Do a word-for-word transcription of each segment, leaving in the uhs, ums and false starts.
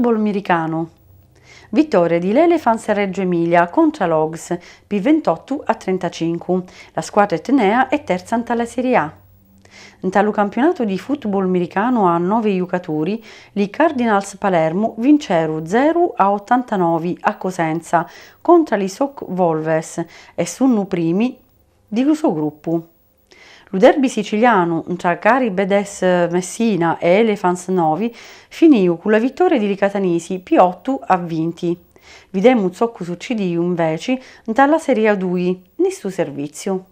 Football miricanu. Vittoria di l'Elephants a Reggio Emilia contra l'Hogs pi vintottu a trentacincu. La squadra etnea è terza nta la Serie A. Nta lu campiunatu di football miricanu a novi jucaturi, li Cardinals Palermu vinceru zeru a ottantanovi a Cosenza contra li Soc Wolves e sunnu primi di lu so gruppu. Lu derby sicilianu ntra Carib Des Messina e Elephants Novi finìu cu la vittoria di li catanisi pi ottu a vinti. Videmu zoccu succidìu inveci nta la Seria dui nni stu serviziu.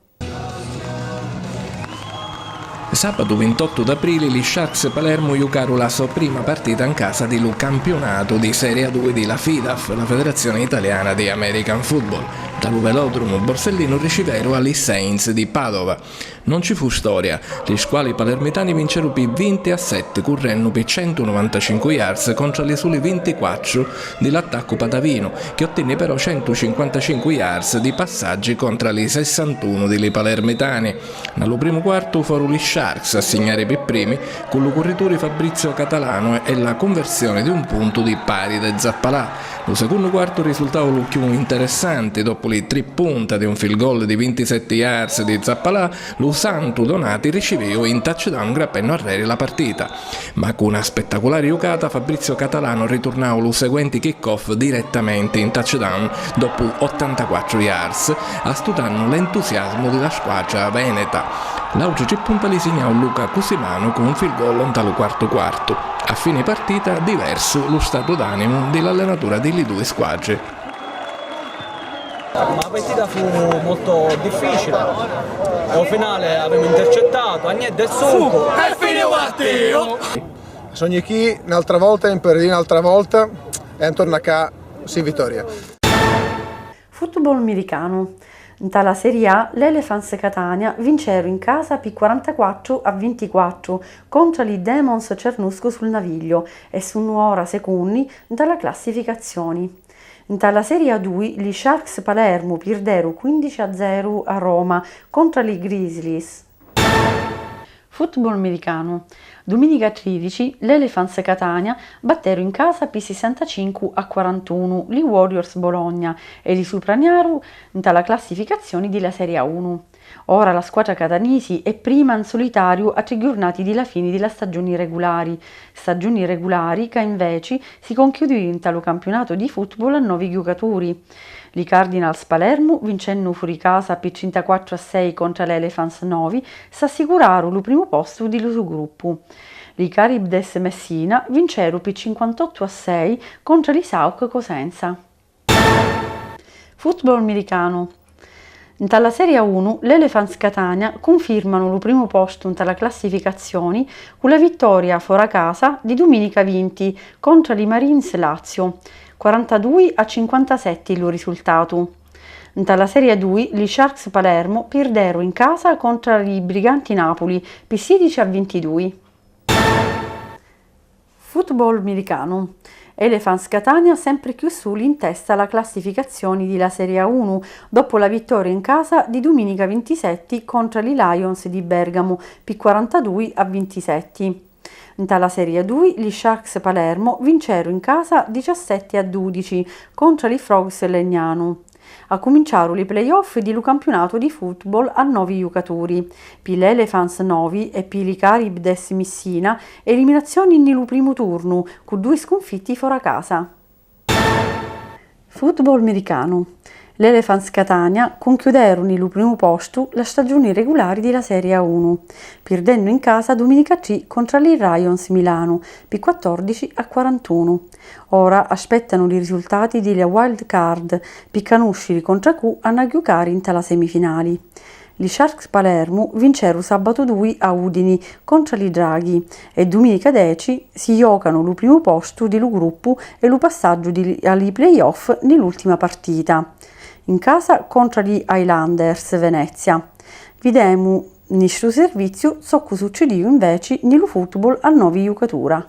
Sabatu vintottu d'aprili li Sharks Palermu jucaru la so prima partita 'n casa di lu campiunatu di Seria dui di la FIDAF, la Federazioni Italiana di American Football, nta lu velodrumu Borsellinu riciveru a li Saints di Padova. Non ci fu storia. Li squali palermitani vinceru pi vinti a setti currennu pi centunovantacincu yards contra li suli vintiquattru di l'attaccu padavinu, chi ottinni però centucinquantacincu yards di passaggi contra li sessantunu di li palermitani. Nna lu primu quartu foru li Sharks a signari pi primi cu lu currituri Fabrizio Catalano e la cunversioni di un puntu di pari de Zappalà. Lu secunnu quartu risultau lu cchiù interessanti doppu li tri punta di un field goal di vintisetti yards di Zappalà, lu Santu Donati ricivìu in touchdown grappennu arreri la partita. Ma cu na spettaculari jucata Fabrizio Catalano riturnau lu seguenti kick-off direttamenti in touchdown doppu ottantaquattru yards, astutannu l'entusiasmu di la squadra veneta. L'àutri tri punta li signau Luca Cusimanu cu un field goal nta lu quartu quartu. A fini partita diversu lu statu d'animu di l'allenatura di li dui squadri. Ma la partita fu molto difficile. Ô finale avemu intercettato, a niente e succu. E finiu a tiu! Sogni chi n'altra volta e imperi n'altra volta e antorna ca si vittoria. Football miricanu. Nta la Serie A l'Elephants Catania vinceru in casa pi quarantaquattru a vintiquattru contra li Demons Cernusco sul Naviglio e sunnu ora secunni nta la classificazzioni. Nta la Serie A dui li Sharks Palermu pirderu quindici a zeru a Roma contra li Grizzlies. Football miricanu. Duminica tridici l'Elephants Catania batteru in casa pi sissantacincu a quarantunu li Warriors Bologna e li supraniaru nta la classificazzioni di la Serie A unu. Ora la squadra catanisi è prima 'n sulitariu a tri jurnati di la fini di la staggiuni regulari, staggiuni regulari ca inveci si conchiudiu nta lu campiunatu di football a novi jucaturi. Li Cardinals Palermu, vincennu furicasa pi trintaquattru a sei contra l'Elephants Novi, s'assicuraru lu primu postu di lu so gruppu. Li Carib Des Messina vinceru pi cinquantottu a sei contra li Sauk Cosenza. Football miricanu. Nta la Serie A unu l'Elephants Catania cunfirmanu lu primu postu nta la classificazzioni cu la vittoria fora casa di duminica vinti contra li Marines Lazio, quarantadui a cinquantasetti lu risultatu. Nta la Serie A dui li Sharks Palermo pirderu in casa contra li Briganti Napuli pi sidici a vintidui. Football miricanu. Elephants Catania sempri cchiù suli in testa a la classificazzioni di la Serie A unu doppu la vittoria in casa di duminica vintisetti contra li Lions di Bergamo pi quarantadui a vintisetti. Nta la Serie A dui li Sharks Palermo vinceru in casa diciassetti a dudici contra li Frogs Legnano. Accuminciaru li playoff di lu campiunatu di football a novi jucaturi. Pi l'Elephants novi e pi li Carib Des Missina eliminazzioni nni lu primu turnu cu dui scunfitti fora casa. Football miricanu. L'Elephants Catania cunchiuderu nni lu primu postu la staggiuni regulari di la Serie A unu, pirdennu in casa duminica tri contra li Rhions Milanu pi quattordici a quarantunu. Ora aspettanu li risultati di la wild card pi canusciri contra cu hannu a jucari nta la semifinali. Li Sharks Palermu vinceru sabatu dui a Udini contra li Draghi e duminica deci si jocanu lu primu postu di lu gruppu e lu passaggiu di, a li playoff nni l'ultima partita, in casa contra li Highlanders Venezia. Videmu nni stu serviziu zoccu succidìu inveci nni lu football a novi jucatura.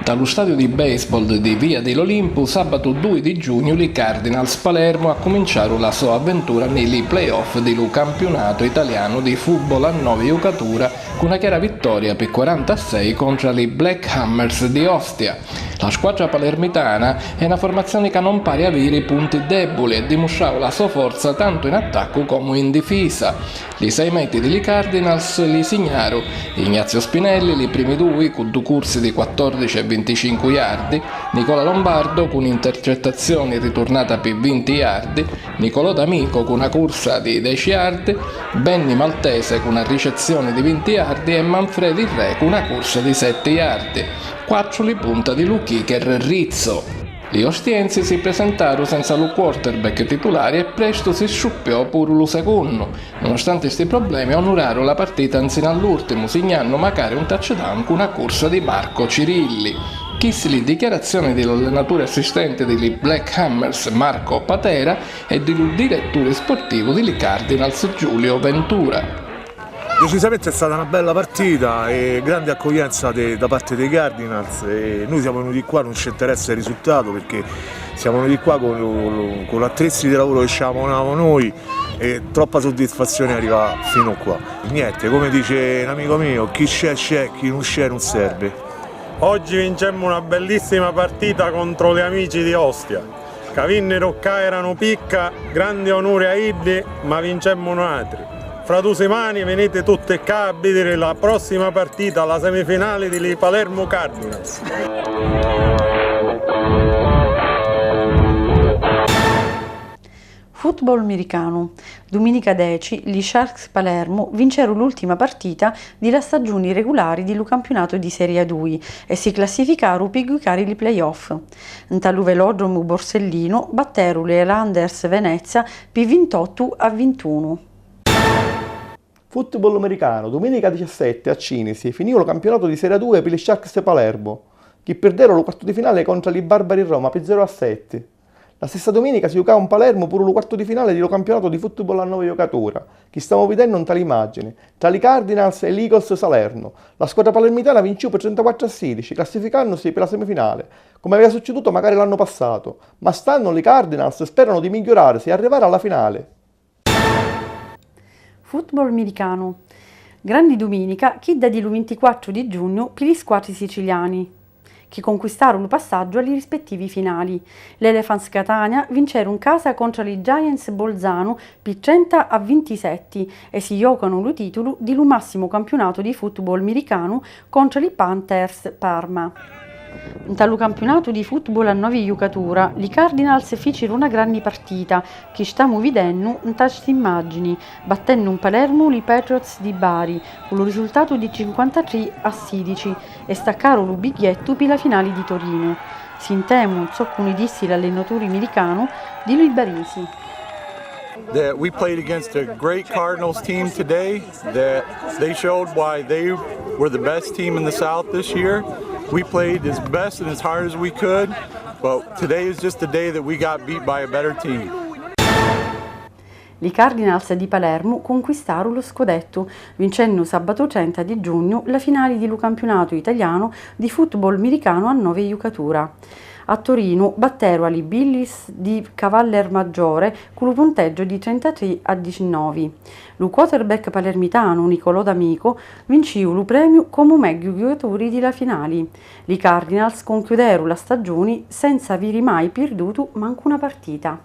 Nta lu stadiu di baseball di Via di l'Olimpu, sabatu dui di giugnu, li Cardinals Palermu accuminciaru la so avventura nni li playoff di lu campiunatu italianu di football a novi jucatura cu na chiara vittoria pi quaranta a sei contra li Black Hammers di Ostia. La squatra palermitana è na formazioni ca non pari aviri punti debuli e dimustrau la so forza tantu in attaccu comu in difisa. Li sei meti di li Cardinals li signaru Ignazio Spinelli, li primi dui, cu du cursi di quattordici e vinticincu yardi, Nicola Lombardo cu n'intercettazioni riturnata pi vinti yardi, Nicolò D'Amico cu na cursa di deci yardi, Benny Maltese cu na ricezzioni di vinti yardi e Manfredi Re cu na cursa di setti yardi. Quattru li punta di lu kicker Rizzo. Li ostiensi si presentaru senza lu quarterback titulari e prestu si sciuppiò puru lu secunnu. Nunustanti sti problemi, onuraru la partita nsinu all'urtimu, signannu macari un touchdown cu na cursa di Marco Cirilli. Chissi li dichiarazioni di l'allenaturi assistenti di li Black Hammers Marco Patera e di lu diretturi sportivu di li Cardinals Giulio Ventura. Decisamente è stata una bella partita e grande accoglienza de- da parte dei Cardinals. E noi siamo venuti qua, non ci interessa il risultato perché siamo venuti qua con, con l'attrezzi di lavoro che ci avevamo noi e troppa soddisfazione arriva fino qua. Niente, come dice un amico mio, chi c'è c'è, chi non c'è non serve. Oggi vincemmu na bellissima partita contro li amici di Ostia, ca vinniru ccà eranu picca, grandi onuri a iddi, ma vincemmu nuatri. Fra du simani viniti tutti ccà a vidiri la prossima partita, la semifinali di li Palermu Cardinals. Football miricanu. Duminica deci, li Sharks Palermu vinceru l'ultima partita di la staggiuni regulari di lu campiunatu di Seria dui e si classificaru pi jucari li playoff. Nta lu velodromu Borsellino batteru li Highlanders Venezia pi vintottu a vintunu. Football miricanu. Duminica diciassetti a Cinisi finìu lu campiunatu di Seria dui pi li Sharks Palermu, chi pirderu lu quartu di finali contra li Barbari Roma pi zeru a setti. La stessa duminica si jucau 'n Palermu puru lu quartu di finali di lu campiunatu di football a novi jucatura, chi stamu vidennu nta li imàggini, tra li Cardinals e li Eagles Salernu. La squadra palermitana vincìu pi trentaquattru a sidici, classificànnusi pi la semifinali, comu avìa succidutu macari l'annu passatu, ma st'annu li Cardinals speranu di migghiurarisi e arrivari a la finali. Football miricanu. Granni duminica, chidda di lu vintiquattru di giugnu pi li squatri siciliani, chi conquistaru lu passaggiu a li rispettivi finali. L'Elephants Catania vinceru 'n casa contra li Giants Bolzanu pi trenta a vintisetti e si jocanu lu titulu di lu massimu campiunatu di football miricanu contra li Panthers Parma. Nta lu campiunatu di football a novi jucatura, li Cardinals ficiru na granni partita, chi stamu vidennu nta st'immàggini, battennu 'n Palermu li Patriots di Bari cu lu risultatu di cinquantatrì a sidici e staccaru lu bigghiettu pi la finali di Torinu. Sintemu zoccu ni dissi l'allenaturi miricanu di li Barisi. That we played against a great Cardinals team today, that they showed why they were the best team in the South this year. We played as best and as hard as we could, but today is just a day that we got beat by a better team. Li Cardinals di Palermu cunquistaru lu scudettu, vincennu sabatu trenta di giugnu la finali di lu campiunatu italianu di football miricanu a novi jucatura. A Torinu batteru a li Billies di Cavallermaggiore cu lu punteggio di trentatrì a dicinnovi. Lu quarterback palermitanu Nicolò D'Amico vincìu lu premiu comu megghiu jucaturi di la finali. Li Cardinals conchiuderu la staggiuni senza aviri mai pirdutu mancu na partita.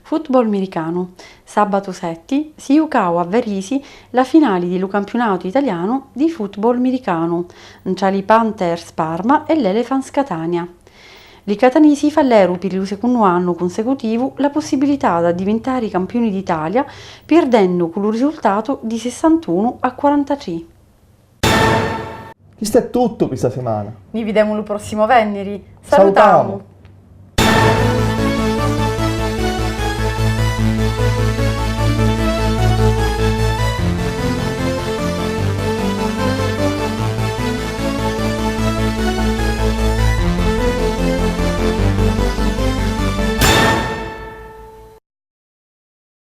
Football miricanu. Sabatu setti si jucau a Varisi la finali di lu campiunatu italianu di football miricanu ntra li Panthers Parma e l'Elephants Catania. Li catanisi falleru pi lu secunnu annu cunsecutivu la pussibilità d'addivintari campiuni d'Italia, pirdennu cu lu risultatu di sessantunu a quarantatrì. Chistu è tuttu pi sta simana. Ni videmu lu prossimu venniri. Salutamu!